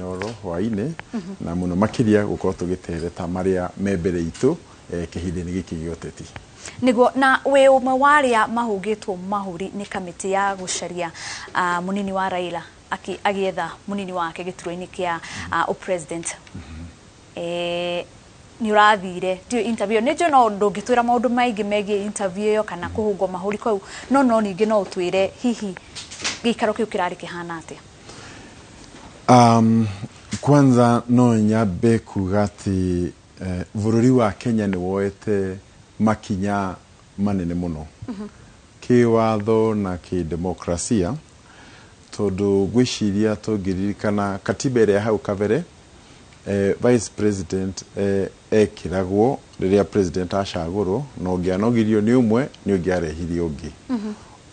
Inoro hwainĩ, na mũno makĩria gũkorwo tũgĩtereta marĩa me mbere itũ kĩhinda-inĩ gĩkĩ gĩa ũteti. Niguo, na wĩ ũmwe wa arĩa mahũngĩtwo mahũri nĩ kamĩtĩ ya gũcaria mũnini wa Raila agĩetha mũnini wake gĩturwa-inĩ kĩa ũpresident. Nĩ ũrathire ndiũ interview, nĩ njũĩ no ndũngĩtwĩra maũndũ maingĩ megiĩ interview ĩyo kana kũhũngwo mahũri kũu, no ningĩ no ũtwĩre hihi gĩikaro kĩu kĩrarĩ kĩhana atĩa? Kwanza no nyambe kuga atĩ bũrũri wa Kenya nĩ woete makinya manene mũno kĩwatho na kĩdemokrasia, tondũ ngwĩciria tũngĩririkana katiba ĩrĩa hau kabere, vice president ekĩragwo rĩrĩa president acagũrwo, na ũngĩanogirio nĩ ũmwe nĩ ũngĩarehire ũngĩ.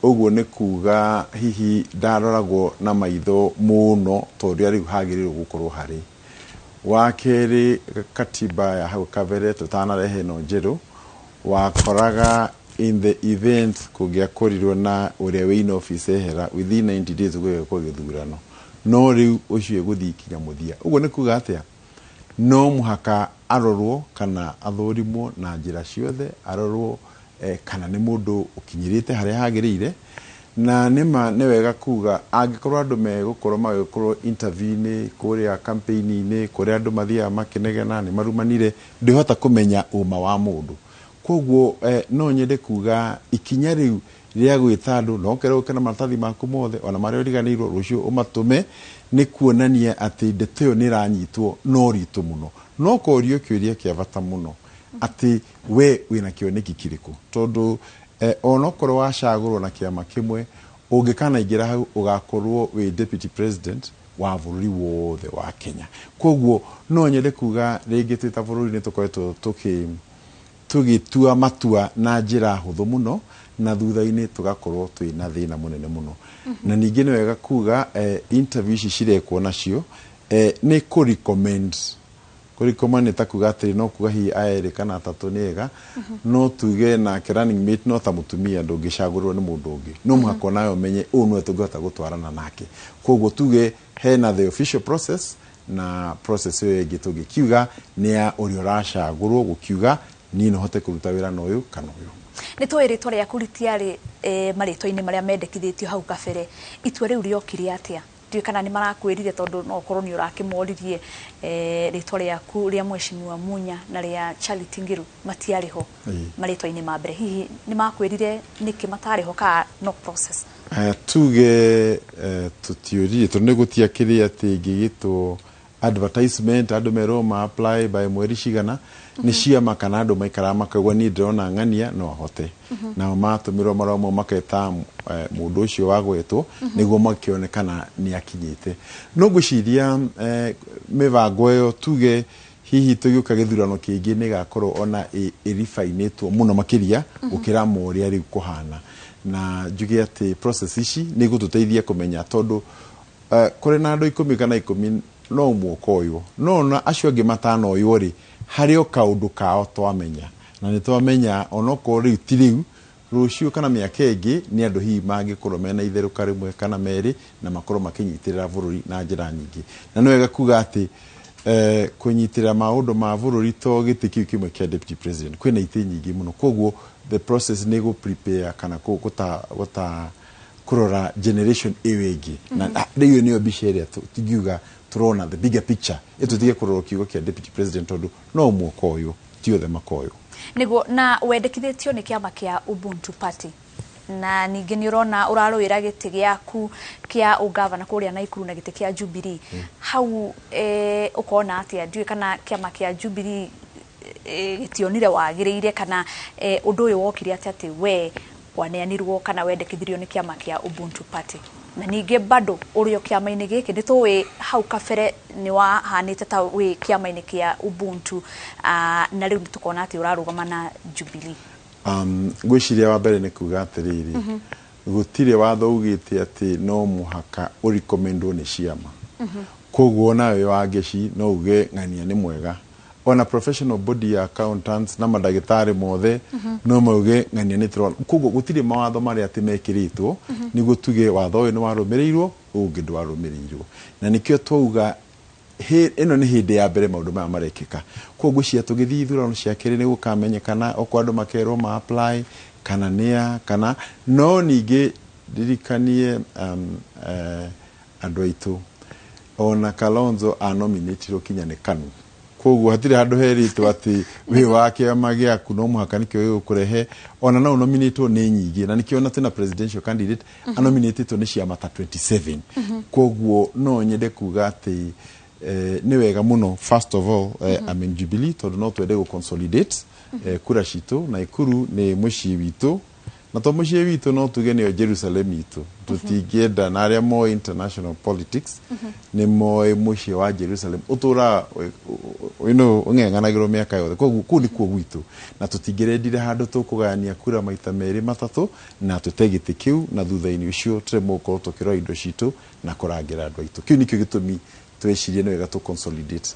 Ũguo nĩ kuga hihi ndaroragwo na maitho mũno ta ũrĩa rĩu hagĩrĩirwo gũkorwo harĩ. Wa kerĩ, katiba ya hau kabere tũtanarehe ĩno njerũ, wakoraga in the event kũngĩakorirwo na ũrĩa wĩ in office ehera, within 90 days gũgekwo gĩthurano, no rĩu ũcio ĩgũthiĩ kinya mũthia. Ũguo nĩ kuga atĩa? No mũhaka arorwo kana athũrimwo na njĩra ciothe, arorwo kana nĩ mũndũ ũkinyĩrĩte harĩa hagĩrĩire. Na nĩma nĩ wega kuga angĩkorwo andũ megũkorwo magĩkorwo interview-inĩ kũrĩa campaign-inĩ, kũrĩa andũ mathiaga makĩnegena nĩ marumanire, ndĩhota kũmenya ũma wa mũndũ. Koguo no nyende kuga ikinya rĩu rĩa gwĩta andũ no ũkerwo ũke na maratathi maku mothe, ona marĩa ũriganĩirwo rũciũ ũmatũme, nĩ kuonania atĩ ndeto ĩyo nĩ ĩranyitwo na ũritũ mũno. No korio kĩũria kĩa bata mũno atĩ we wĩna kĩoneki kĩrĩkũ, tondũ onokorwo wacagũrwo na kĩama kĩmwe, ũngĩkanaingĩra hau ũgakorwo wĩ deputy president wa bũrũri wothe wa Kenya. Koguo no nyende kuga rĩngĩ twĩ ta bũrũri nĩ tũkoretwo tũgĩtua matua na njĩra hũthũ mũno, na thutha-inĩ tũgakorwo twĩna thĩna mũnene mũno. Na ningĩ nĩ wega kuga interview ici cirekwo nacio nĩ kũ recommend. Kũ recommend nĩ ta kuga atĩrĩ, no kuga hihi aya erĩ kana atatũ nĩ ega, no tuge nake running mate no ta mũtumia ndũngĩcagũrwo nĩ mũndũ ũngĩ, no mũhaka onawe ũmenye ũũ nĩwe tũngĩhota gũtwarana nake. Koguo tuge hena the official process na process ĩyo ĩngĩ tũngĩkiuga nĩ ya ũrĩa ũracagũrwo gũkiuga niĩ no hote kũruta wĩra na ũyũ kana ũyũ. Nĩ tũĩ rĩtwa rĩaku rĩtiarĩ marĩtwa-inĩ marĩa mendekithĩtio hau kabere. Itua rĩu rĩokire atĩa? Ndiũĩ kana nĩ marakwĩrire, tondũ no ũkorwo nĩ ũrakĩmoririe rĩtwa rĩaku rĩa Mheshimiwa Munya na rĩa Charity Ngilu matiarĩ ho marĩtwa-inĩ ma mbere. Hihi nĩ makwĩrire nĩkĩ matarĩ ho kana no process? Tuge tũtiũririe, tondũ nĩ gũtiakĩrĩ atĩ ingĩgĩtwo advertisement andũ merwo ma apply by mweri cigana nĩ ciama, kana andũ maikaraga makaigua niĩ ndĩrona ng'ania no ahote. Nao matũmĩrwo marũa mau maketa mũndũ ũcio wagwetwo nĩguo makĩone kana nĩ akinyĩte. No ngwĩciria mĩbango ĩyo tuge hihi tũgĩũka gĩthurano kĩngĩ nĩ ĩgakorwo ona ĩribainĩtwo mũno makĩria gũkĩra ma ũrĩa rĩu kũhana. Na njuge atĩ process ici nĩ igũtũteithia kũmenya, tondũ kũrĩ na andũ 10 kana 10 no ũmwe ũkoywo, no ona acio angĩ matanoywo rĩ, harĩ o kaũndũ kao twamenya, na nĩ twamenya onokorwo rĩu ti rĩu, rũciũ kana mĩaka ĩngĩ nĩ andũ hihi mangĩkorwo mena itherũka rĩmwe kana merĩ na makorwo makĩnyitĩrĩra bũrũri na njĩra nyingĩ. Na nĩ wega kuga atĩ kũnyitĩrĩra maũndũ ma bũrũri to gĩtĩ kĩu kĩmwe kĩa deputy president, kwĩna itĩ nyingĩ mũno. Koguo the process nĩ gũ prepare kana gũta kũrora generation ĩyo ĩngĩ, na rĩu nĩyo mbica ĩrĩa tingiuga tũrona the bigger picture, ĩtũtige kũrora kiugo kĩa deputy president, tondũ no ũmwe ũkoywo, ti othe makoywo. Niguo, na wendekithĩtio nĩ kĩama kĩa Ubuntu Party, na ningĩ nĩ ũrona ũrarũĩra gĩtĩ gĩaku kĩa ũgavana kũrĩa Naikuru na gĩtĩ kĩa Jubilee hau, ũkona atĩa? Ndiũĩ kana kĩama kĩa Jubilee gĩtionire wagĩrĩire, kana ũndũ ũyũ wokire atĩa atĩ we waneanirwo kana wendekithirio nĩ kĩama kĩa Ubuntu Party? Na ningĩ bado ũrĩ o kĩama-inĩ gĩkĩ, nĩ tũĩ hau kabere nĩ wahanĩte ta wĩ kĩama-inĩ kĩa Ubuntu, na rĩu nĩ tũkona atĩ ũrarũgama na Jubilee. Ngwĩciria wa mbere nĩ kuga atĩrĩrĩ, gũtirĩ watho ugĩte atĩ no mũhaka ũrecommendwo nĩ ciama. Koguo nawe Wangeci no uge ng'ania nĩ mwega, ona professional body ya accountants na mandagĩtarĩ mothe no mauge ng'ania nĩ tũrona. Koguo gũtirĩ mawatho marĩa atĩ mekĩrĩtwo nĩguo tuge watho ũyũ nĩ warũmĩrĩirwo, ũyũ ũngĩ ndwarũmĩrĩirwo. Na nĩkĩo twauga Ĩno nĩ hĩndĩ ya mbere maũndũ maya marekĩka. Koguo ngwĩciria tũgĩthiĩ ithurano cia kerĩ nĩ gũkamenyekana okorwo andũ makerwo ma apply kana nĩa kana. No ningĩ ndirikanie andũ aitũ, ona Kalonzo anominatirwo kinya nĩ KANU. Koguo hatirĩ handũ herĩtwo atĩ wĩ wa kĩama gĩaku no mũhaka nĩkĩo gĩgũkũrehe. Ona no ũnominatwo nĩ nyingĩ, na nĩkĩo ona twĩna presidential candidate anominatĩtwo nĩ ciama ta 27. Koguo no nyende kuga atĩ nĩ wega mũno, first of all, I'm in Jubilee tondũ no twende gũ consolidate kura citũ. Naikuru nĩ mũciĩ witũ, na to mũciĩ witũ, no tuge nĩyo Jerusalem itũ. Tũtingĩenda, na arĩa moĩ international politics nĩ moĩ mũciĩ wa Jerusalem ũtũraga ũng'eng'anagĩrwo mĩaka yothe. Koguo kũu nĩkuo gwitũ, na tũtingĩrendire handũ tũkũgayania kura maita merĩ matatũ na tũte gĩtĩ kĩu, na thutha-inĩ ũcio tũremwo gũkorwo tũkĩrora indo citũ na kũrangĩra andũ aitũ. Kĩu nĩkĩo gĩtũmi twecirie nĩ wega tũ consolidate.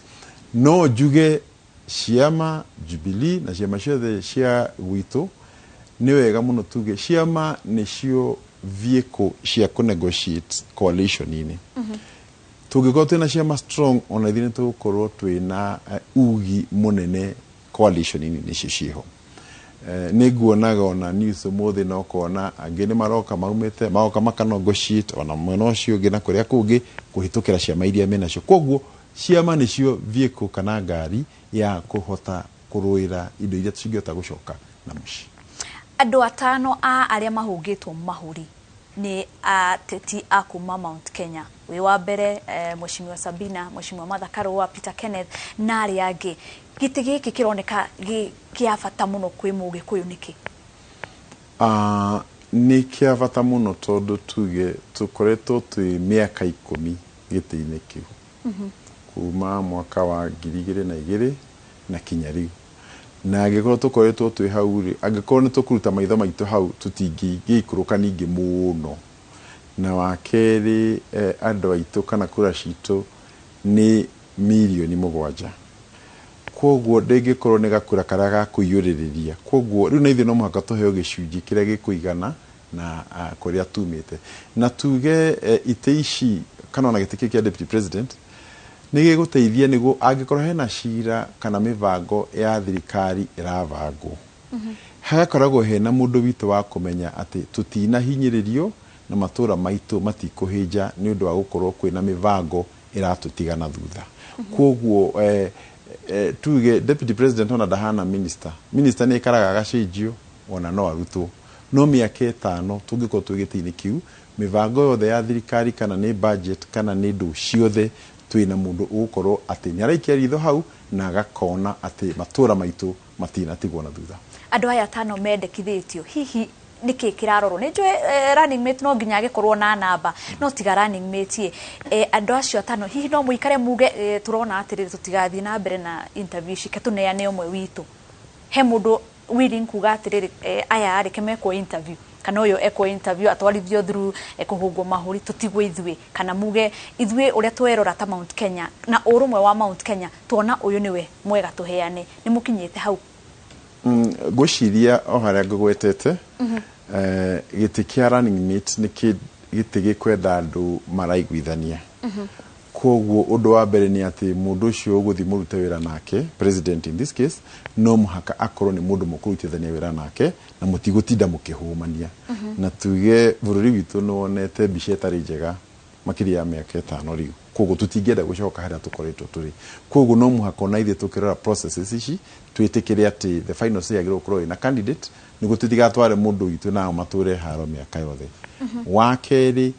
No njuge ciama Jubilee na ciama ciothe cia gwitũ, nĩ wega mũno tuge ciama nĩcio vehicle cia kũ negotiate coalition-inĩ. Tũngĩkorwo twĩna ciama strong, ona ithuĩ nĩ tũgũkorwo twĩna ugi mũnene coalition-inĩ nĩcio ciĩho. Nĩ nguonaga ona news ũmũthĩ, no kuona angĩ nĩ maroka maumĩte magoka maka negotiate ona mwena ũcio ũngĩ na kũrĩa kũngĩ kũhĩtũkĩra ciama iria menacio. Koguo ciama nĩcio vehicle kana ngari ya kũhota kũrũĩra indo iria tũcingĩhota gũcoka na mũciĩ. Andũ atano a arĩa mahũngĩtwo mahũri nĩ ateti a kuma Mount Kenya. Wĩ wa mbere, Mheshimiwa Sabina, Mheshimiwa Martha Karua, Peter Kenneth na arĩa angĩ. Gĩtĩ gĩkĩ kĩroneka gĩ kĩa bata mũno kwĩ Mũgĩkũyũ nĩkĩ? Nĩ kĩa bata mũno tondũ tuge tũkoretwo twĩ mĩaka 10 gĩtĩ-inĩ kĩu kuma mwaka wa 2002 na kinya rĩu, na angĩkorwo tũkoretwo twĩ hau rĩ, angĩkorwo nĩ tũkũruta maitho maitũ hau, tũtingĩikũrũka ningĩ mũno. Na wa kerĩ, andũ aitũ kana kura citũ nĩ mirioni 7, koguo ndĩngĩkorwo nĩ gakura karĩa ga kũiyũrĩrĩria. Koguo rĩu na ithuĩ no mũhaka tũheo gĩcunjĩ kĩrĩa gĩkũigana na kũrĩa tumĩte. Na tuge itĩ ici kana ona gĩtĩ kĩu kĩa deputy president nĩ gĩgũteithia nĩguo angĩkorwo hena cira kana mĩbango ya thirikari ĩrabangwo, hagakoragwo hena mũndũ witũ wa kũmenya atĩ tũtinahinyĩrĩrio na matũra maitũ matikũhĩnja nĩ ũndũ wa gũkorwo kwĩna mĩbango ĩratũtiga na thutha. Koguo tuge deputy president ona ndahana minister. Minister nĩ ikaraga agacenjio, ona no arutwo, no mĩaka 5 tũngĩkorwo twĩ gĩtĩ-inĩ kĩu, mĩbango yothe ya thirikari, kana nĩ budget kana nĩ ndũ ciothe, twĩna mũndũ ũgũkorwo atĩ nĩ araikia ritho hau na agakona atĩ matũra maitũ matinatigwo na thutha. Andũ aya atano mendekithĩtio, hihi nĩkĩ kĩrarorwo? Nĩ njũĩ running mate no nginya agĩkorwo na namba, no tiga running mate, andũ acio atano hihi no mũikare muge tũrona atĩrĩrĩ, tũtigathiĩ na mbere na interview ici, ke tũneane ũmwe witũ? He mũndũ willing kuga atĩrĩrĩ, aya rĩ, ke mekwo interview kana ũyũ ekwo interview atwarithio through kũhũngwo mahũri, tũtigwo ithuĩ, kana muge ithuĩ ũrĩa twerora ta Mount Kenya na ũrũmwe wa Mount Kenya tuona ũyũ nĩwe mwega tũheane? Nĩ mũkinyĩte hau? Ngwĩciria o harĩa ngũgwetete, gĩtĩ kĩa running mate nĩ gĩtĩ gĩkwenda andũ maraiguithania. Koguo ũndũ wa mbere nĩ atĩ mũndũ ũcio ũgũthiĩ mũrute wĩra nake, president in this case, no mũhaka akorwo nĩ mũndũ mũkũrutithania wĩra nake na mũtigũtinda mũkĩhũmania. Na tuge bũrũri witũ nĩ wonete mbica ĩtarĩ njega makĩria ya mĩaka 5 rĩu, koguo tũtingĩenda gũcoka harĩa tũkoretwo tũrĩ. Koguo no mũhaka ona ithuĩ tũkĩrora processes ici twĩtĩkĩre atĩ the final say yagĩrĩirwo gũkorwo ĩna candidate nĩguo tũtigatware mũndũ witũ nao matũre haro mĩaka yothe. Wa kerĩ,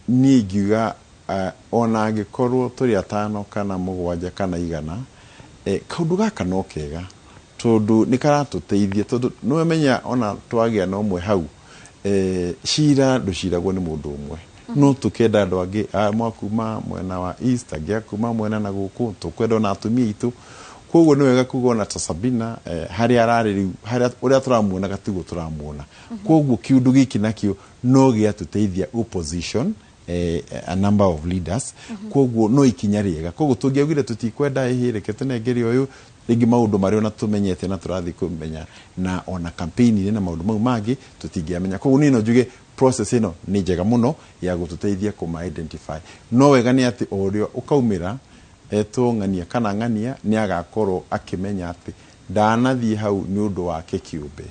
niĩ ingiuga ona angĩkorwo tũrĩ atano kana mũgwanja kana 100, kaũndũ gaka no kega tondũ nĩ karatũteithia, tondũ nĩwamenya ona twagĩa na ũmwe hau, cira ndũciragwo nĩ mũndũ ũmwe. No tũkenda andũ angĩ amwe a kuma mwena wa east, angĩ a kuma mwena na gũkũ, tũkwenda ona atumia aitũ. Koguo nĩ wega kuga ona ta Sabina, harĩa ararĩ rĩu, harĩa ũrĩa tũramuonaga tiguo tũramuona. Koguo kĩũndũ gĩkĩ nakĩo no gĩatũteithia opposition a number of leaders. Koguo no ikinya rĩega. Koguo tũngĩaugire tũtikwenda, ĩhĩ, reke tũnengere ũyũ rĩngĩ, maũndũ marĩa ona tũmenyete na tũrathiĩ kũmenya na ona campaign-inĩ na maũndũ mau mangĩ tũtingĩamenya. Koguo niĩ no njuge Process ĩno nĩ njega mũno ya gũtũteithia kũma identify. No wega nĩ atĩ o ũrĩa ũkaumĩra etwo ng'ania kana ng'ania nĩ agakorwo akĩmenya atĩ ndanathiĩ hau nĩ ũndũ wake kĩũmbe,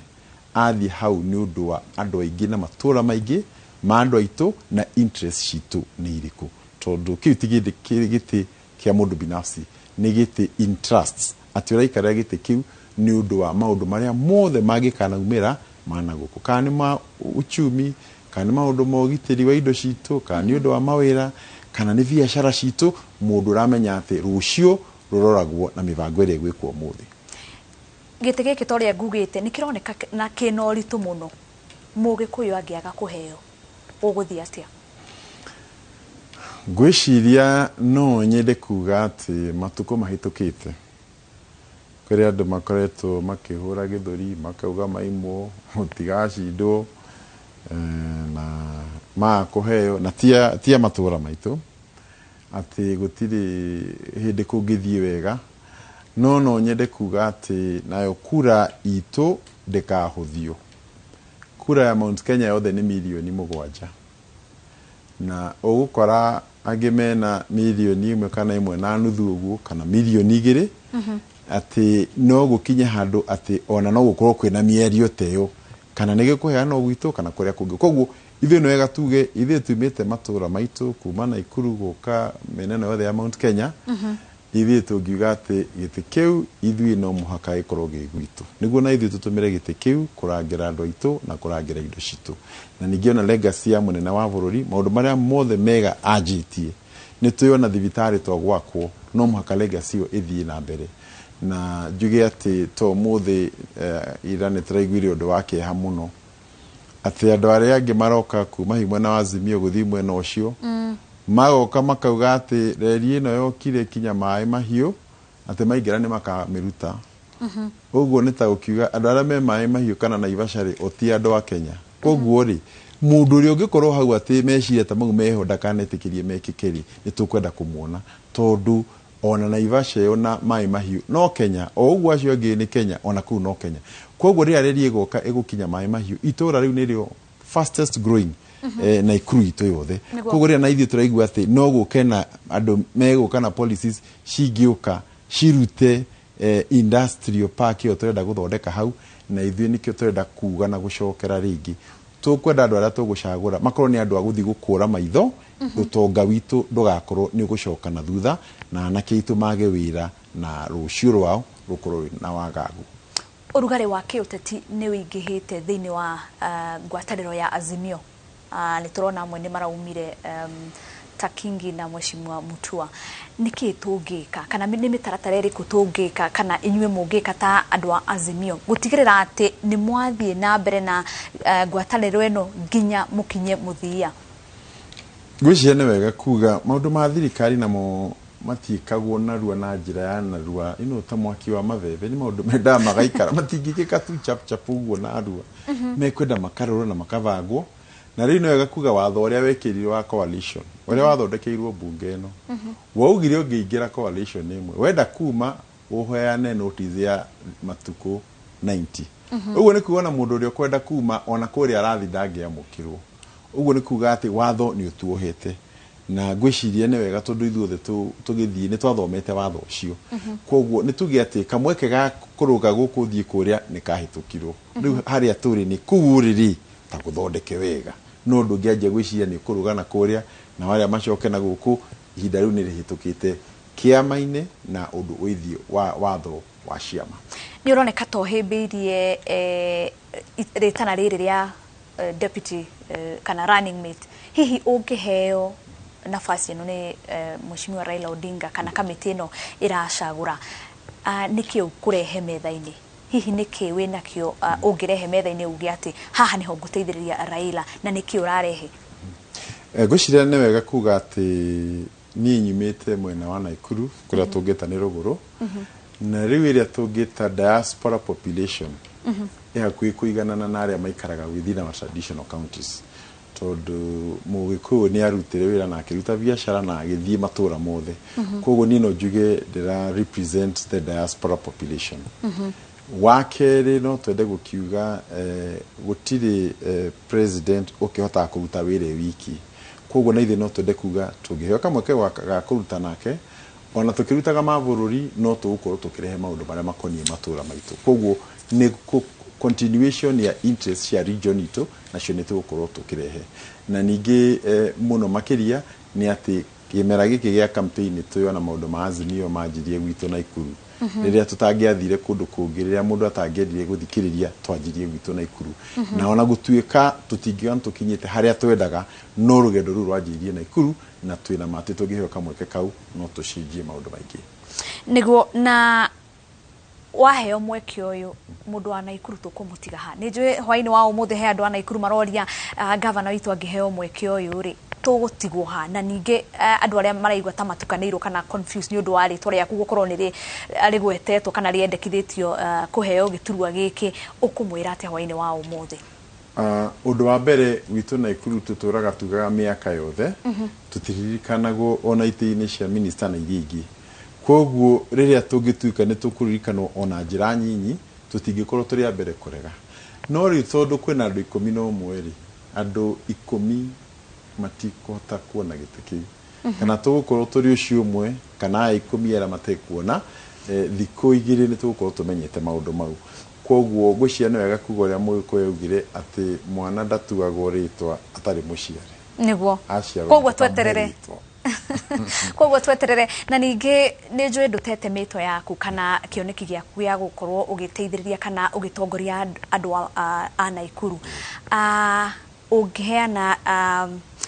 athiĩ hau nĩ ũndũ wa andũ aingĩ na matũra maingĩ ma andũ aitũ na interest citũ nĩ irĩkũ, tondũ kĩu ti gĩtĩ kĩa mũndũ binafsi, nĩ gĩtĩ interests, atĩ ũraikarĩra gĩtĩ kĩu nĩ ũndũ wa maũndũ marĩa mothe mangĩkanaumĩra mana gũkũ, kana nĩ ma uchumi, kana nĩ maũndũ ma ũgitĩri wa indo citũ, kana nĩ ũndũ wa mawĩra, kana nĩ biacara citũ. Mũndũ ũramenya atĩ rũciũ rũroragwo na mĩbango ĩrĩa ĩgwĩkwo ũmũthĩ. Gĩtĩ gĩkĩ ta ũrĩa ngugĩte nĩ kĩroneka na kĩna ũritũ mũno, Mũgĩkũyũ angĩaga kũheo gũgũthiĩ atĩa? Ngwĩciria no nyende kuga atĩ matukũ mahĩtũkĩte kũrĩ andũ makoretwo makĩhũra gĩthũri makauga maimwo mũtigacindwo, na maga kũheo na tia matũra maitũ atĩ gũtirĩ hĩndĩ kũngĩthiĩ wega. No no nyende kuga atĩ nayo kura itũ ndĩkahũthio. Kura ya Mount Kenya yothe nĩ mirioni 7, na ũgũkora angĩ mena mirioni 1 kana 1.5 ũguo, kana mirioni 2, atĩ no gũkinye handũ atĩ ona no gũkorwo kwĩna mĩario ta ĩyo, kana nĩ gĩkũheanwo gwitũ kana kũrĩa kũngĩ. Koguo ithuĩ nĩ wega tuge ithuĩ tumĩte matũra maitũ kuma Naikuru gũka mĩena ĩno yothe ya Mount Kenya, ithuĩ tũngiuga atĩ gĩtĩ kĩu ithuĩ no mũhaka gĩkorwo gĩ gwitũ, nĩguo na ithuĩ tũtũmĩre gĩtĩ kĩu kũrangĩra andũ aitũ na kũrangĩra indo citũ. Na ningĩ ona legacy ya mũnene wa bũrũri, maũndũ marĩa mothe mega anjĩtie, nĩ tũĩ ona thibitarĩ twagwakwo, no mũhaka legacy ĩyo ĩthiĩ na mbere. Na njuge atĩ to ũmũthĩ, ira nĩ tũraiguire ũndũ wa kĩeha mũno atĩ andũ arĩa angĩ maroka kuma hihi mwena wa Azimio gũthiĩ mwena ũcio, magoka makauga atĩ reri ĩno yokire kinya maĩ mahiũ, atĩ maingĩra nĩ makamĩruta. Ũguo nĩ ta gũkiuga andũ arĩa me maĩ mahiũ kana Naivasha rĩ, o ti andũ a Kenya. Koguo rĩ, mũndũ ũrĩa ũngĩkorwo hau atĩ meciria ta mau meho ndakanetĩkĩrie mekĩke rĩ, nĩ tũkwenda kũmuona, tondũ ona Naivasha ĩyo na maĩ mahiũ no Kenya, o ũguo acio angĩ nĩ Kenya, ona kũu no Kenya. Koguo rĩrĩa reri ĩgoka ĩgũkinya maĩ mahiũ, itũra rĩu nĩrĩo fastest growing Naikuru itũ yothe. Koguo rĩrĩa na ithuĩ tũraigua atĩ no gũke na andũ megũka na policies cingĩũka cirute industrial park ĩyo tũrenda gũthondeka hau, na ithuĩ nĩkĩo tũrenda kuga na gũcokera rĩngĩ. Tũkwenda andũ arĩa tũgũcagũra makorwo nĩ andũ a gũthiĩ gũkũra maitho, ũtonga witũ ndũgakorwo nĩ ũgũcoka na thutha, na anake aitũ mage wĩra na rũciũ rwao rũkorwo na wagagu. Ũrugarĩ wa kĩũteti nĩ ũingĩhĩte thĩinĩ wa ngwatanĩro ya Azimio. Nĩ tũrona amwe nĩ maraumire, ta Kingi na Mheshimiwa Mutua. Nĩkĩ tũngĩka, kana nĩ mĩtaratara ĩrĩkũ tũngĩka, kana inyuĩ mũngĩka ta andũ a Azimio gũtigĩrĩra atĩ nĩ mwathiĩ na mbere na ngwatanĩro ĩno nginya mũkinye mũthia? Ngwĩciria nĩ wega kuga maũndũ ma thirikari namo matiĩkagwo narua na njĩra ya narua ino ta mwaki wa mabebe, nĩ maũndũ mendaga magaikara, matingĩkĩka tu chap chap ũguo narua, mekwenda makarorwo na makabangwo. Na rĩu nĩ wega kuga watho ũrĩa wekĩrirwo wa coalition, ũrĩa wathondekeirwo mbunge ĩno, waugire ũngĩingĩra coalition ĩmwe, wenda kuma ũheane notice ya matukũ 90. Ũguo nĩ kuga ona mũndũ ũrĩa ũkwenda kuma ona kũrĩa arathi ndangĩamũkĩrwo. Ũguo nĩ kuga atĩ watho nĩ ũtuohete, na ngwĩciria nĩ wega tondũ ithuothe tũgĩthiĩ nĩ twathomete watho ũcio. Koguo nĩ tuge atĩ kamweke ga kũrũga gũkũ thiĩ kũrĩa nĩ kahĩtũkirwo. Rĩu harĩa tũrĩ nĩ kũu ũrĩ rĩ, ta gũthondeke wega, no ndũngĩanjia gwĩciria nĩ kũrũga na kũrĩa na arĩa macoke na gũkũ, ihinda rĩu nĩ rĩhĩtũkĩte kĩama-inĩ na ũndũ wĩgiĩ wa watho wa ciama. Nĩ ũroneka ta ũhĩmbĩirie rĩtana rĩrĩ rĩa deputy kana running mate. Hihi ũngĩheo nafasi ĩno nĩ Mheshimiwa Raila Odinga kana kamĩtĩ ĩno ĩracagũra, nĩkĩ ũkũrehe metha-inĩ? Hihi nĩkĩ wĩnakĩo ũngĩrehe metha-inĩ uge atĩ haha nĩho ngũteithĩrĩria Raila, na nĩkĩ ũrarehe? Ngwĩciria nĩ wega kuga atĩ niĩ nyumĩte mwena wa Naikuru kũrĩa tũngĩta nĩ rũgũrũ, na rĩu ĩrĩa tũngĩta diaspora population ĩ hakuhĩ kũiganana na arĩa maikaraga within our traditional counties, tondũ Mũgĩkũyũ nĩ arutire wĩra na akĩruta biacara na agĩthiĩ matũra mothe. Koguo niĩ no njuge ndĩra represent the diaspora population. Wa kerĩ, no twende gũkiuga gũtirĩ president ũkĩhotaga kũruta wĩra e wiki. Koguo na ithuĩ no twende kuga tũngĩheo kamweke ga kũruta nake, ona tũkĩrutaga mabũrũri, no tũgũkorwo tũkĩrehe maũndũ marĩa makoniĩ matũra maitũ. Koguo nĩ continuation ya interest cia region itũ, nacio nĩ tũgũkorwo tũkĩrehe. Na ningĩ mũno makĩria nĩ atĩ kĩmera gĩkĩ gĩa campaign twĩona maũndũ ma Azimio manjirie gwitũ Naikuru, rĩrĩa tũtangĩathire kũndũ kũngĩ, rĩrĩa mũndũ atangĩendire gũthikĩrĩria, twanjirie gwitũ Naikuru. Na ona gũtuĩka tũtingiuga nĩ tũkinyĩte harĩa twendaga, no rũgendo rũu rwanjirie Naikuru, na twĩna ma atĩ tũngĩheo kamweke kau no tũcenjie maũndũ maingĩ. Nĩguo, na waheo mweke ũyũ, mũndũ wa Naikuru tũkũmũtiga ha? Nĩ njũĩ hwainĩ wa ũmũthĩ he andũ a Naikuru maroria, gavana witũ angĩheo mweke ũyũ rĩ, tũgũtigwo ha? Na ningĩ andũ arĩa maraigua ta matukanĩirwo kana confused nĩ ũndũ wa rĩtwa rĩaku gũkorwo nĩ rĩgwetetwo kana rĩendekithĩtio kũheo gĩturwa gĩkĩ, ũkũmwĩra atĩa hwainĩ wa ũmũthĩ? Ũndũ wa mbere, gwitũ Naikuru tũtũraga tugaga mĩaka yothe tũtiririkanagwo ona itĩ-inĩ cia minista na iria ingĩ. Koguo rĩrĩa tũngĩtuĩka nĩ tũkũririkanwo ona njĩra nyinyi, tũtingĩkorwo tũrĩ a mbere kũrega. No rĩu tondũ kwĩna andũ 11 rĩ, andũ 10 matikũhota kuona gĩtĩ kĩu, kana tũgũkorwo tũrĩ ũcio ũmwe kana aya 10 arĩa matekuona, thikũ 2 nĩ tũgũkorwo tũmenyete maũndũ mau. Koguo ngwĩciria nĩ wega kuga ũrĩa Mũgĩkũyũ augire atĩ mwana ndatuagwo rĩtwa atarĩ mũciare. Nĩguo. Aciarwo Koguo nĩ tweterere. rĩtwa. Koguo tweterere. Na ningĩ nĩ njũĩ ndũtete mĩto yaku kana kĩoneki gĩaku gĩa gũkorwo ũgĩteithĩrĩria kana ũgĩtongoria andũ a Naikuru. Ũngĩheana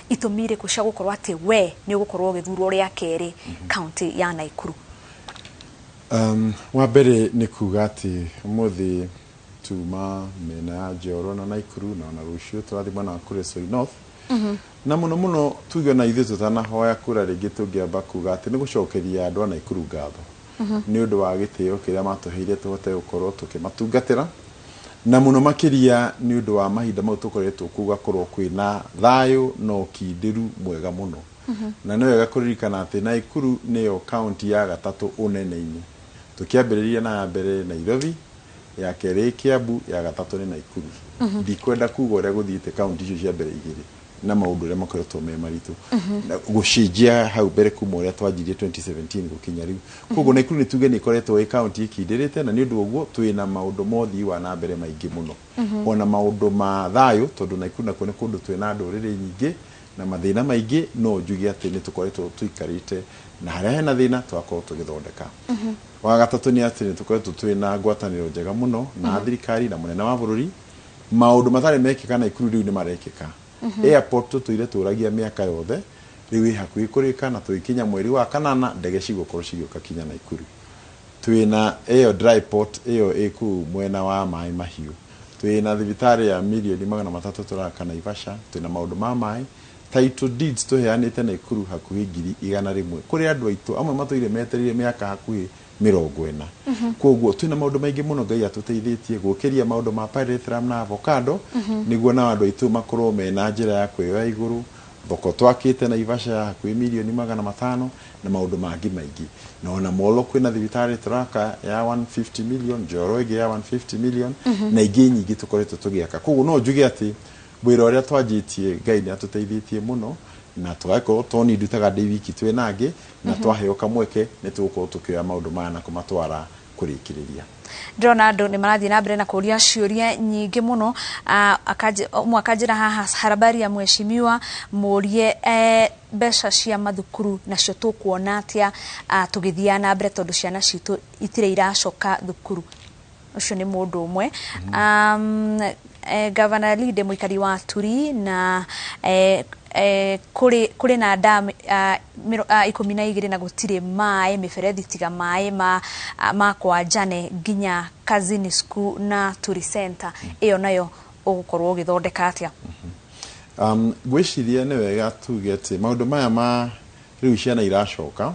itũmi irĩkũ cia gũkorwo atĩ we nĩ ũgũkorwo ũgĩthurwo rĩa kerĩ kaunti ya Naikuru? Wa mbere nĩ kuga atĩ ũmũthĩ tuma mĩena ya Njoro na Naikuru, na ona rũciũ tũrathiĩ mwena wa Kuresoi North. Na mũno mũno tuge na ithuĩ tũtanahoya kura rĩngĩ, tũngĩamba kuga atĩ nĩ gũcokeria andũ a Naikuru ngatho nĩ ũndũ wa gĩtĩo kĩrĩa matũheire tũhote gũkorwo tũkĩmatungatĩra, na mũno makĩria nĩ ũndũ wa mahinda mau tũkoretwo kũu gakorwo kwĩna thayũ na ũkindĩru mwega mũno. Na nĩ wega kũririkana atĩ Naikuru nĩyo kaunti ya gatatũ ũnene-inĩ, tũkĩambĩrĩria na ya mbere Nairobi, ya kerĩ Kiambu, ya gatatũ nĩ Naikuru. Ndikwenda kuga ũrĩa gũthiĩte kaunti icio cia mbere igĩrĩ na maũndũ ũrĩa makoretwo me maritũ na gũcenjia hau mbere kuma ũrĩa twanjirie 2017 gũkinya rĩu. Koguo Naikuru nĩ tuge nĩ ĩkoretwo ĩ kaunti ĩkindĩrĩte, na nĩ ũndũ ũguo twĩna maũndũ ma ũthii wa na mbere maingĩ mũno, ona maũndũ ma thayũ, tondũ Naikuru nakuo nĩ kũndũ twĩna ndũrĩrĩ nyingĩ na mathĩna maingĩ. No njuge atĩ nĩ tũkoretwo tũikarĩte na harĩa hena thĩna tũgakorwo tũgĩthondeka. Wa gatatũ nĩ atĩ nĩ tũkoretwo twĩna ngwatanĩro njega mũno na thirikari na mũnene wa bũrũri. Maũndũ matarĩ mekĩka Naikuru rĩu nĩ marekĩka. Airport tũtũire tũragia mĩaka yothe, rĩu ĩ hakuhĩ kũrĩka, na tũgĩkinya mweri wa kanana ndege cigũkorwo cigĩũka kinya Naikuru. Twĩna ĩyo dry port ĩyo ĩ kũu mwena wa Maĩ Mahiũ. Twĩna thibitarĩ ya mirioni 300 tũraka Naivasha. Twĩna maũndũ ma maĩ, title deeds tũheanĩte Naikuru hakuhĩ 100,000 kũrĩ andũ aitũ amwe matũire metereire mĩaka hakuhĩ 40. Koguo twĩna maũndũ maingĩ mũno Ngai atũteithĩtie gũkĩria maũndũ ma pyrethrum na avocado, nĩguo nao andũ aitũ makorwo mena njĩra ya kwĩyoya igũrũ. Thoko twakĩte Naivasha ya hakuhĩ mirioni 500 na maũndũ mangĩ maingĩ. Na ona Molo kwĩna thibitarĩ tũraka ya 150 million, Njoro ĩngĩ ya 150 million, na ingĩ nyingĩ tũkoretwo tũgĩaka. Koguo no njuge atĩ wĩra ũrĩa twanjĩtie Ngai nĩ atũteithĩtie mũno, na tũgagĩkorwo to niĩ ndutaga ndĩ wiki, twĩna angĩ, na twaheo kamweke nĩ tũgũkorwo tũkĩoya maũndũ maya na kũmatwara kũrĩkĩrĩria. Ndĩrona andũ nĩ marathiĩ na mbere na kũria ciũria nyingĩ mũno. Ũmwe akanjĩra haha, habari ya mheshimiwa, mũrie mbeca cia mathukuru nacio tũkuona atĩa tũgĩthiaga na mbere, tondũ ciana citũ itirĩ iracoka thukuru. Ũcio nĩ mũndũ ũmwe. Governor Linde, mũikari wa Turi, na kũrĩ na dam 12 na gũtirĩ maĩ mĩberethi tiga maĩ ma kwa Njane nginya Kazini School na Turi Center. Ĩyo nayo ũgũkorwo ũgĩthondeka atĩa? Ngwĩciria nĩ wega tuge atĩ maũndũ maya ma rĩu ciana iracoka,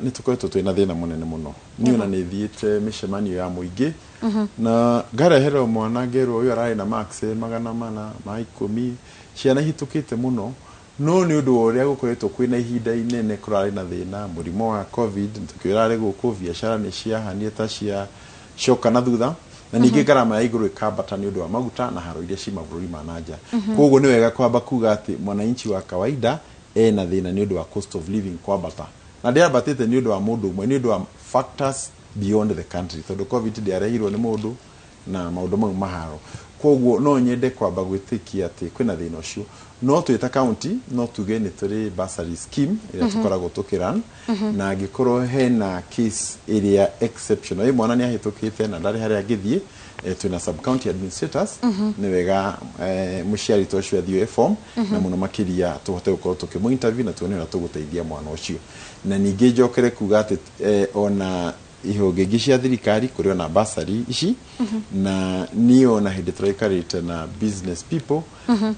nĩ tũkoretwo twĩna thĩna mũnene mũno. Niĩ ona nĩ thiĩte mĩcemanio ya mũingĩ na ngareherwo mwana ngerwo ũyũ ararĩ na marks 410, ciana ihĩtũkĩte mũno. No nĩ ũndũ wa ũrĩa gũkoretwo kwĩna ihinda inene kũrarĩ na thĩna, mũrimũ wa COVID tũkĩũrarĩ gũkũ, biacara nĩ ciahanire ta cia Cioka na thutha, na ningĩ ngarama ya igũrũ ĩkambata nĩ ũndũ wa maguta na haro iria ci mabũrũri ma na nja. Koguo nĩ wega kwamba kuga atĩ mwananchi wa kawaida ena thĩna nĩ ũndũ wa cost of living kwambata, na ndĩambatĩte nĩ ũndũ wa mũndũ ũmwe, nĩ ũndũ wa factors beyond the country, tondũ COVID ndĩarehirwo nĩ mũndũ na maũndũ mau maharo. Koguo no nyende kwamba gwĩtĩkia atĩ kwĩna thĩna ũcio, no twĩ ta county no tuge nĩ tũrĩ bursary scheme ĩrĩa tũkoragwo tũkĩrun, na angĩkorwo hena case ĩrĩa exceptional, ĩ mwana nĩ ahĩtũkĩte na ndarĩ harĩa angĩthiĩ, twĩna sub county administrators. Nĩ wega mũciari ta ũcio athiĩ oe form, na mũno makĩria tũhote gũkorwo tũkĩmũ interview na tuone ũrĩa tũgũteithia mwana ũcio. Na ningĩ njokere kuga atĩ ona ihonge ingĩ cia thirikari kũrĩ ona bursary ici, na niĩ ona hĩndĩ tũraikarĩte na business people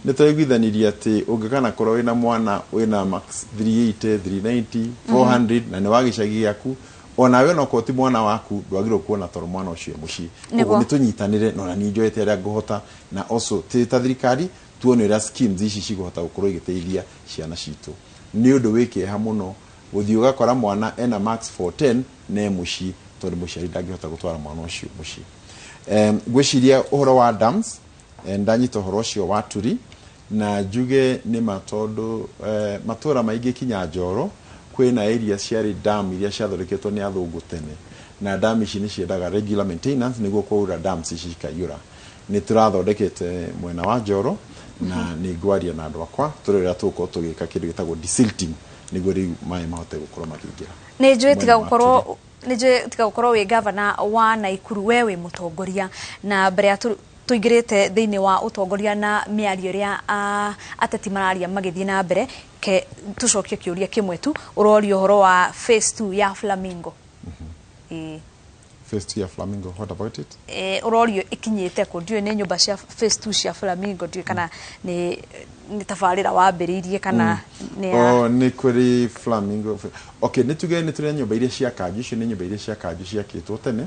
nĩ tũraiguithanirie atĩ ũngĩkana korwo wĩna mwana wĩna marks 380, 390, 400 na nĩ wa gĩcagi gĩaku, onawe onokorwo ti mwana waku, ndwagĩrĩirwo kuona toro mwana ũcio e mũciĩ. Koguo nĩ tũnyitanĩre, na ona niĩ njoete arĩa ngũhota, na also tĩ ta thirikari tuone ũrĩa schemes ici cigũhota gũkorwo igĩteithia ciana citũ. Nĩ ũndũ wĩ kĩeha mũno gũthiĩ ũgakora mwana ena marks 410 na e mũciĩ tondũ mũciari ndangĩhota gũtwara mwana ũcio mũciĩ. Ngwĩciria ũhoro wa dams, ndanyita ũhoro ũcio wa turi na njuge nĩ ma, tondũ matũra maingĩ kinya Njoro kwĩna area ciarĩ dam iria ciathondeketwo nĩ athũngũ tene, na dam ici nĩ ciendaga regular maintenance nĩguo kwaura dams ici cikaiyũra. Nĩ tũrathondekete mwena wa Njoro, na nĩ ngwaria na andũ akwa tũrore ũrĩa tũgũkorwo tũgĩka kĩndũ gĩtagwo desilting nĩguo rĩu maĩ mahote gũkorwo makĩingĩra. Nĩ njũĩ tiga Mwena wa gũkorwo Turi. Nĩ njũĩ tiga gũkorwo wĩ gavana wa Naikuru, we wĩ mũtongoria, na mbere ya tũingĩrĩte thĩinĩ wa ũtongoria na mĩario ĩrĩa ateti mararia magĩthiĩ na mbere, ke tũcokie kĩũria kĩmwe tu. Ũrorio ũhoro wa phase 2 ya Flamingo. Ĩĩ. Phase 2 ya Flamingo, what about it? Ũrorio ĩkinyĩte kũ. Ndiũĩ nĩ nyũmba cia phase 2 cia Flamingo, ndiũĩ kana nĩ tabarĩra wambĩrĩirie kana nĩ ya Oh, nĩ kũrĩ Flamingo. Okay, nĩ tuge nĩ tũrĩ na nyũmba iria cia kanju. Icio nĩ nyũmba iria cia kanju ciakĩtwo tene,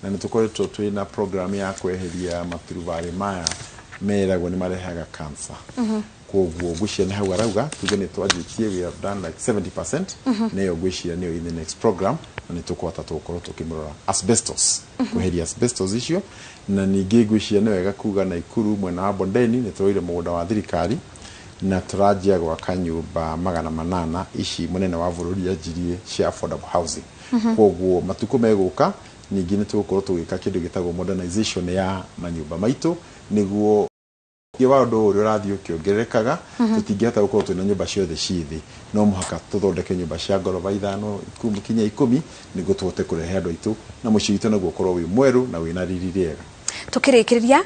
na nĩ tũkoretwo twĩ na program ya kweheria maturubarĩ maya meragwo nĩ marehaga cancer. Koguo ngwĩciria nĩ hau arauga. Tuge nĩ twanjĩtie, we have done like 70%, nĩyo ngwĩciria nĩyo in the next program, na nĩ tũkũhota tũgũkorwo tũkĩmũrora asbestos, kweheria asbestos icio. Na ningĩ ngwĩciria nĩ wega kuga Naikuru mwena wa Bondeni nĩ tũroire mũgũnda wa thirikari na tũranjia gwaka nyũmba 800 ici mũnene wa bũrũri anjirie cia affordable housing. Koguo matukũ megũka ningĩ nĩ tũgũkorwo tũgĩka kĩndũ gĩtagwo modernization ya manyũmba maitũ, nĩguo wa ũndũ ũrĩa ũrathiĩ ũkĩongererekaga tũtingĩhota gũkorwo twĩna nyũmba ciothe ciĩ thĩ. No mũhaka tũthondeke nyũmba cia ngoroba 5, 10 kinya 10 nĩguo tũhote kũrehe andũ aitũ na mũciĩ witũ naguo ũkorwo wĩ mwerũ na wĩna riri rĩega. Tukĩrĩkĩrĩria,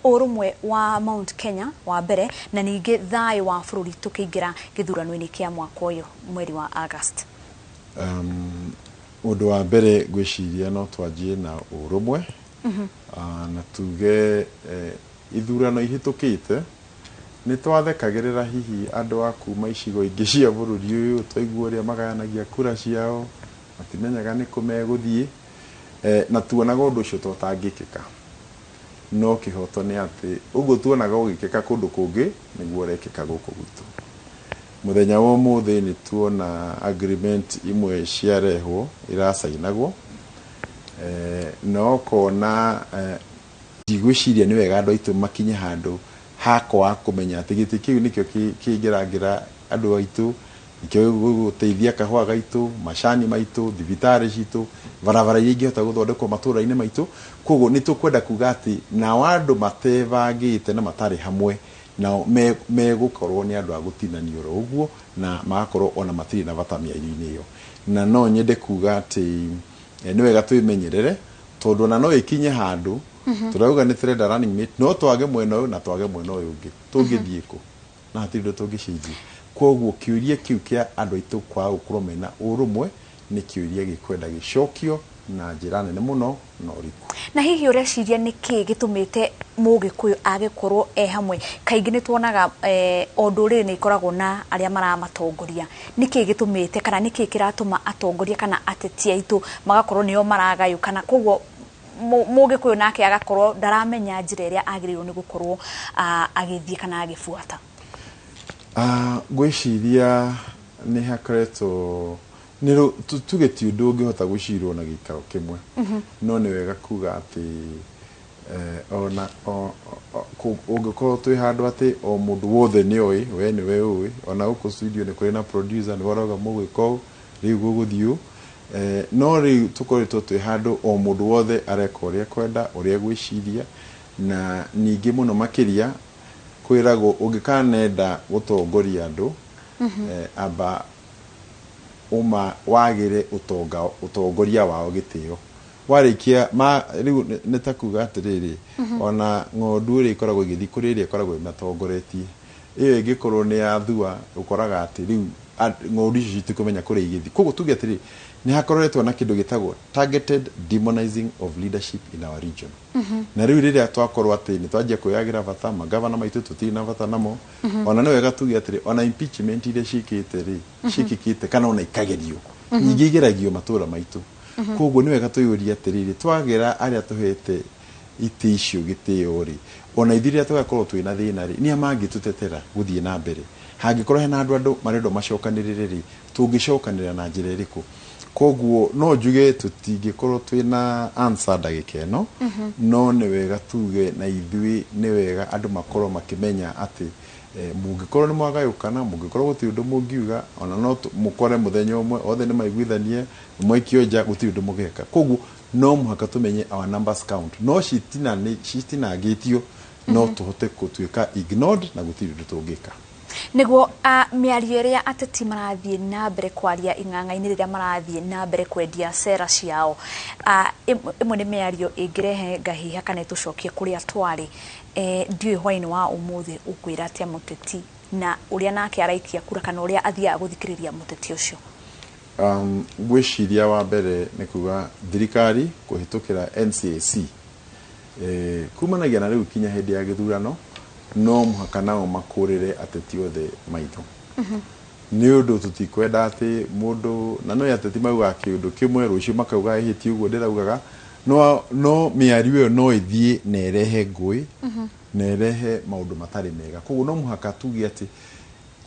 ũrũmwe wa Mount Kenya wa mbere, na ningĩ thayũ wa bũrũri tũkĩingĩra gĩthurano-inĩ kĩa mwaka ũyũ mweri wa August. Ũndũ wa mbere ngwĩciria no twanjie na ũrũmwe, na tuge ithurano ihĩtũkĩte nĩ twathekagĩrĩra hihi andũ a kuma icigo ingĩ cia bũrũri ũyũ, twaigua ũrĩa magayanagia kura ciao, matimenyaga nĩ kũ megũthiĩ, na tuonaga ũndũ ũcio ta ũtangĩkĩka. No kĩhoto nĩ atĩ ũguo tuonaga ũgĩkĩka kũndũ kũngĩ nĩguo ũrekĩka gũkũ gwitũ. Mũthenya wa ũmũthĩ nĩ tuona agreement imwe ciarehwo iracainagwo, na ũkona ndigwĩciria nĩ wega andũ aitũ makinye handũ hakwa kũmenya atĩ gĩtĩ kĩu nĩkĩo kĩngĩrangĩra andũ aitũ, nĩkĩo gĩgũteithia kahũa gaitũ, macani maitũ, thibitarĩ citũ, barabara iria ingĩhota gũthondekwo matũra-inĩ maitũ. Koguo nĩ tũkwenda kuga atĩ nao andũ matebangĩte na matarĩ hamwe nao megũkorwo nĩ andũ a gũtinanio oro ũguo, na magakorwo ona matirĩ na bata mĩario-inĩ ĩyo. Na no nyende kuga atĩ nĩ wega twĩmenyerere, tondũ ona no ĩkinye handũ tũrauga nĩ tũrenda running mate, no twage mwena ũyũ na twage mwena ũyũ ũngĩ, tũngĩthiĩ kũ na hatirĩ ũndũ tũngĩcenjia. Koguo kĩũria kĩu kĩa andũ aitũ kwaga gũkorwo mena ũrũmwe nĩ kĩũria gĩkwenda gĩcokio na njĩra nene mũno na ũriku. Na hihi ũreciria nĩ kĩĩ gĩtũmĩte mũgĩkũyũ agĩkorwo e hamwe? Kaingĩ nĩ tuonaga o ndũrĩrĩ nĩ ikoragwo na arĩa maramatongoria. Nĩ kĩĩ gĩtũmĩte kana nĩ kĩĩ kĩratũma atongoria kana ateti aitũ magakorwo nĩo maragayũkana, koguo mũgĩkũyũ nake agakorwo ndaramenya njĩra ĩrĩa agĩrĩirwo nĩ gũkorwo agĩthiĩ kana agĩbuata? Ngwĩciria nĩ hakoretwo Nĩ tuge ti ũndũ ũngĩhota gũcirwo na gĩikaro kĩmwe, no nĩ wega kuga atĩ ona ũngĩkorwo twĩ handũ atĩ o mũndũ wothe nĩ oĩ, we nĩwe ũĩ, ona gũkũ studio nĩ kũrĩ na producer nĩwe ũrauga mũgwĩka ũũ, rĩu gũgũthiĩ ũũ. No rĩu tũkoretwo twĩ handũ o mũndũ wothe areka ũrĩa ekwenda, ũrĩa egwĩciria, na ningĩ mũno makĩria kwĩragwo ũngĩkanenda gũtongoria andũ, amba uma wagĩre ũtongoria wao gĩtĩo. Warĩkia rĩu nĩ ta kuga atĩrĩrĩ, ona ng'ondu ĩrĩa ĩkoragwo ĩgĩthiĩ kũrĩ ĩrĩa ĩkoragwo ĩmatongoretie, ĩyo ĩngĩkorwo nĩ yathua, ũkoraga atĩ rĩu ng'ondu icio citikũmenya kũrĩa igĩthiĩ. Koguo tuge atĩrĩrĩ, nĩ hakoretwo na kĩndũ gĩtagwo targeted demonizing of leadership in our region. Na rĩu rĩrĩa twakorwo atĩ nĩ twanjia kwĩyagĩra bata, magavana maitũ tũtirĩ na bata namo, ona nĩ wega tuge atĩrĩ, ona impeachment iria ciĩkĩte rĩ, ciĩkĩkĩte kana ona ikagerio, nyingĩ igeragio matũra maitũ. Koguo nĩ wega twĩyũrie atĩrĩrĩ, twagĩra arĩa tũhete itĩ icio gĩtĩo rĩ, ona ithuĩ rĩrĩa tũgakorwo twĩna thĩna rĩ, nĩa mangĩtũtetera gũthiĩ na mbere? Hangĩkorwo hena andũ marendwo macokanĩrĩre rĩ, tũngĩcokanĩrĩra na njĩra ĩrĩkũ? Koguo no njuge tũtingĩkorwo twĩna answer ndagĩka ĩno, no nĩ wega tuge na ithuĩ nĩ wega andũ makorwo makĩmenya atĩ mũngĩkorwo nĩ mwagayũkana, mũngĩkorwo gũtirĩ ũndũ mũngiuga, ona no mũkore mũthenya ũmwe othe nĩ maiguithanie, mwaikio nja, gũtirĩ ũndũ mũgeka. Koguo no mũhaka tũmenye our numbers count, no citinangĩtio, no tũhote gũtuĩka ignored na gũtirĩ ũndũ tũngĩka. Nĩguo mĩario ĩrĩa ateti marathiĩ na mbere kwaria ing'ang'a-inĩ rĩrĩa marathiĩ na mbere kwendia cera ciao, ĩmwe nĩ mĩario ĩngĩrehe ngahiha kana ĩtũcokie kũrĩa twarĩ. Ndiũĩ hwaĩ-inĩ wa ũmũthĩ ũkwĩra atĩa mũteti na ũrĩa nake araikia kura kana ũrĩa athiaga gũthikĩrĩria mũteti ũcio? Ngwĩciria wa mbere nĩ kuga thirikari kũhĩtũkĩra NCAC, kumanagia na rĩu kinya hĩndĩ ya gĩthurano, no mũhaka nao makũrĩre ateti othe maitho. Nĩ ũndũ tũtikwenda atĩ mũndũ, na no ateti maugaga kĩũndũ kĩmwe, rũciũ makauga ĩhĩ ti ũguo ndĩraugaga, no mĩario ĩyo no ĩthiĩ na ĩrehe ngũĩ, na ĩrehe maũndũ matarĩ mega. Koguo no mũhaka tuge atĩ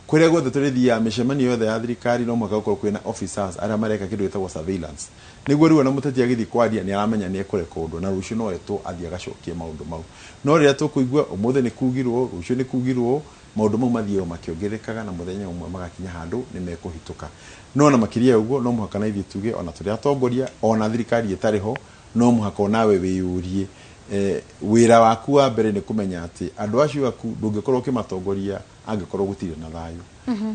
kũrĩa guothe tũrĩthiaga mĩcemanio yothe ya thirikari, no mũhaka gũkorwo kwĩna officers arĩa mareka kĩndũ gĩtagwo surveillance, nĩguo rĩu ona mũteti agĩthiĩ kwaria nĩ aramenya nĩ ekũrekondwo, na rũciũ no etwo athiĩ agacokie maũndũ mau. No rĩrĩa tũkũigua ũmũthĩ nĩ kugirwo, rũciũ nĩ kugirwo, maũndũ mau mathiaga makĩongererekaga na mũthenya ũmwe magakinya handũ nĩ mekũhĩtũka. No na makĩria ya ũguo, no mũhaka na ithuĩ tuge ona tũrĩ atongoria, ona thirikari ĩtarĩ ho, no mũhaka onawe wĩyũrie, wĩra waku wa mbere nĩ kũmenya atĩ andũ acio aku ndũngĩkorwo ũkĩmatongoria angĩkorwo gũtirĩ na thayũ.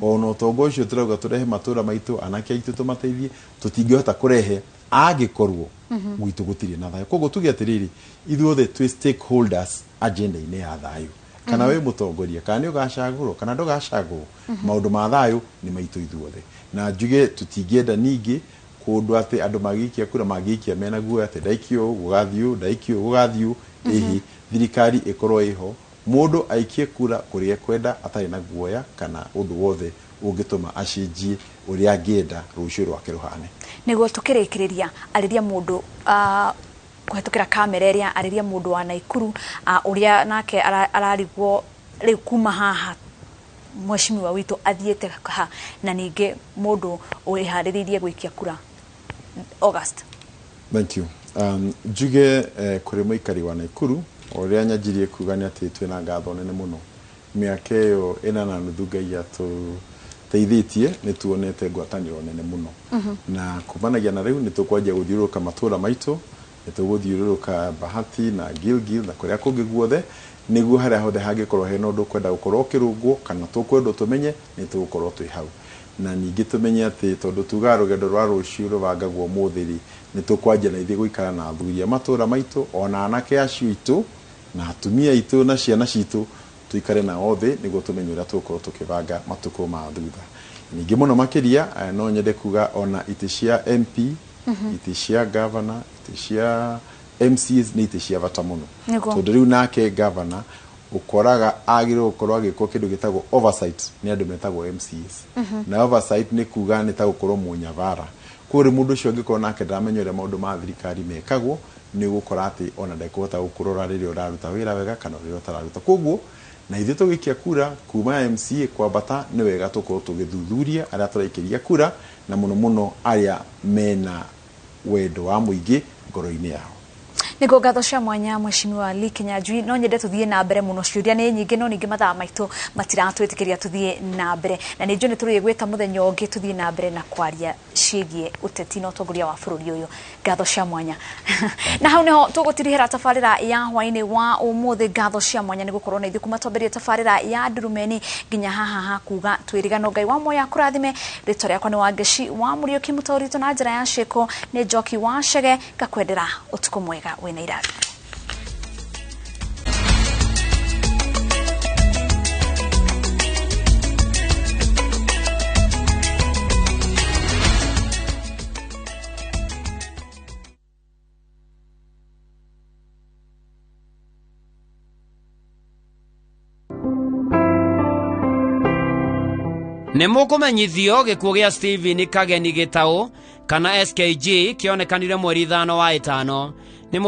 Ona ũtonga ũcio tũrauga tũrehe matũra maitũ, anake aitũ tũmateithie, tũtingĩhota kũrehe angĩkorwo gwitũ gũtirĩ na thayũ. Koguo tuge atĩrĩrĩ, ithuothe twĩ stakeholders agenda-inĩ ya thayũ. Kana wĩ mũtongoria, kana nĩ ũgacagũrwo, kana ndũgacagũrwo, maũndũ ma thayũ nĩ maitũ ithuothe. Na njuge tũtingĩenda ningĩ kũndũ atĩ andũ magĩikia kura mangĩikia mena guoya atĩ ndaikio ũũ, gũgathiĩ ũũ, ndaikio ũũ, gũgathiĩ ũũ. Ĩhĩ, thirikari ĩkorwo ĩho, mũndũ aikie kura kũrĩa ekwenda atarĩ na guoya kana ũndũ wothe ũngĩtũma acenjie ũrĩa angĩenda rũciũ rwake rũhane. Nĩguo tũkĩrĩkĩrĩria, arĩria mũndũ kũhetũkĩra kamera ĩrĩa, arĩria mũndũ wa Naikuru, ũrĩa nake ararigwo rĩu kuma haha mheshimiwa witũ athiĩte ha, na ningĩ mũndũ wĩharĩrĩirie gũikia kura August. Thank you. Njuge kũrĩ mũikari wa Naikuru, ũrĩa nyanjirie kuga nĩ atĩ twĩna ngatho nene mũno. Mĩaka ĩyo ĩna na nuthu Ngai atũteithĩtie, nĩ tuonete ngwatanĩro nene mũno. Na kumanagia na rĩu nĩ tũkwanjia gũthiũrũrũka matũra maitũ, nĩ tũgũthiũrũrũka Bahati na Gilgil na kũrĩa kũngĩ guothe, nĩguo harĩa hothe hangĩkorwo hena ũndũ ũkwenda gũkorwo ũkĩrũngwo kana tũkwendwo tũmenye, nĩ tũgũkorwo twĩ hau. Na ningĩ tũmenye atĩ tondũ tugaga rũgendo rwa rũciũ rũbangagwo ũmũthĩ rĩ, nĩ tũkwanjia na ithuĩ gũikara na athuri a matũra maitũ, ona anake acio aitũ, na atumia aitũ na ciana citũ, tuikare nao thĩ nĩguo tũmenye ũrĩa tũgũkorwo tũkĩbanga matukũ ma thutha. Ningĩ mũno makĩria, no nyende kuga ona itĩ cia MP, itĩ cia governor, itĩ cia MCAs nĩ itĩ cia bata mũno. Tondũ rĩu nake governor ũkoraga agĩrĩirwo gũkorwo agĩkwo kĩndũ gĩtagwo oversight nĩ andũ metagwo MCAs. Na oversight nĩ kuga nĩ ta gũkorwo mũnyabara. Koguo rĩu mũndũ ũcio angĩkorwo nake ndaramenya ũrĩa maũndũ ma thirikari mekagwo, nĩ ũgũkora atĩ ona ndekũhota gũkũrora rĩrĩa ũraruta wĩra wega kana rĩrĩa ũtararuta. Koguo na ithuĩ tũgĩikia kura kuma MCA kwambata, nĩ wega tũkorwo tũgĩthuthuria arĩa tũraikĩria kura Na mũno mũno arĩa mena wendo wa mũingĩ ngoro-inĩ yao. Nĩguo, ngatho cia mwanya Mheshimiwa Lee Kinyanjui. No nyende tũthiĩ na mbere mũno, ciũria nĩ nyingĩ, no ningĩ mathaa maitũ matiratwĩtĩkĩria tũthiĩ na mbere, na nĩ njũĩ nĩ tũrĩgwĩta mũthenya ũngĩ tũthiĩ na mbere na kwaria ciĩgiĩ ũteti na ũtongoria wa bũrũri ũyũ. Ngatho cia mwanya. Na hau niho tũgũtirihĩra tabarĩra ya hwaĩ-inĩ wa ũmũthĩ. Ngatho cia mwanya nĩ gũkorwo na ithuĩ kuma twambĩrĩrie tabarĩra ya Ndurumeni nginya haha ha kuga twĩrigano. Ngai wa moya akũrathime. Rĩtwa rĩakwa nĩ Wangeci wa Mũriũki, mũtaũritũ na njĩra ya ciĩko nĩ Njoki wa Chege. Ngakwendera ũtukũ mwega wĩna irathimo. Nĩ mũkũmenyithio gĩkuũ gĩa Stephen Kageni Gĩtaũ kana SKG kĩonekanire mweri 5 wa 5 nĩ